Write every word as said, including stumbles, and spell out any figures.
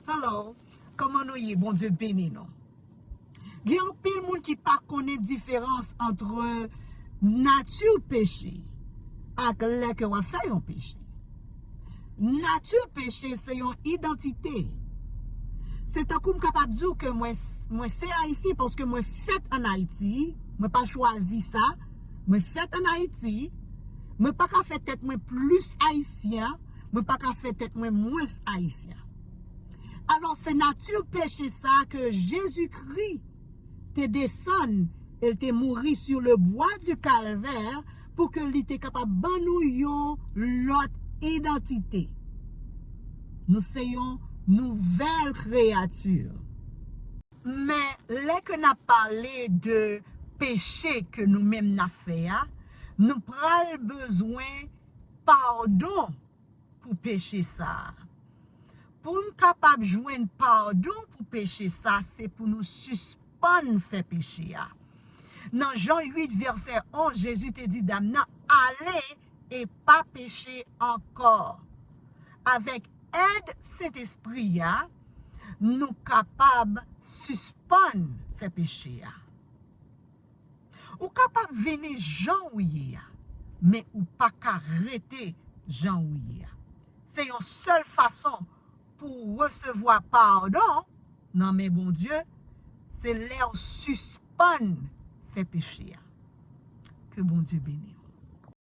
Hello, kòman nou ye? Bondye beni nou. Gen anpil moun ki pa konnen diferans ant nati peche ak lè ke w ap fè yon peche. Nati peche se yon idantite. Se tankou m kapab di w ke mwen, mwen se Ayisyen paske mwen fèt ann Ayiti, mwen pa chwazi sa, mwen fèt ann Ayiti, mwen pa ka fè tèt mwen plis Ayisyen, mwen pa ka fè tèt mwen mwens Ayisyen. Alò, se nati peche sa ke Jezikri te desann e l te mouri sur le bois du calvaire pou ke li te kapab ban nou yon lòt idantite. Nou se yon nouvèl kreyati. Men lè ke n ap pale de peche ke nou menm n ap fè a, nou pral bezwen padon pou peche sa a. Pou n kapab jwenn padon pou peche sa, se pou nou sispann fè peche a. Nan Jan uit, vèsè onz, Jezi te di dam nan, "Ale e pa peche ankò." Avèk èd Sentespri a, nou kapab sispann fè peche a. Ou kapab vini jan ou ye a, men ou pa ka rete jan ou ye a. Se yon sèl fason pou w resevwa padon nan men Bondye, se lè w sispann fè peche a. Ke Bondye beni w.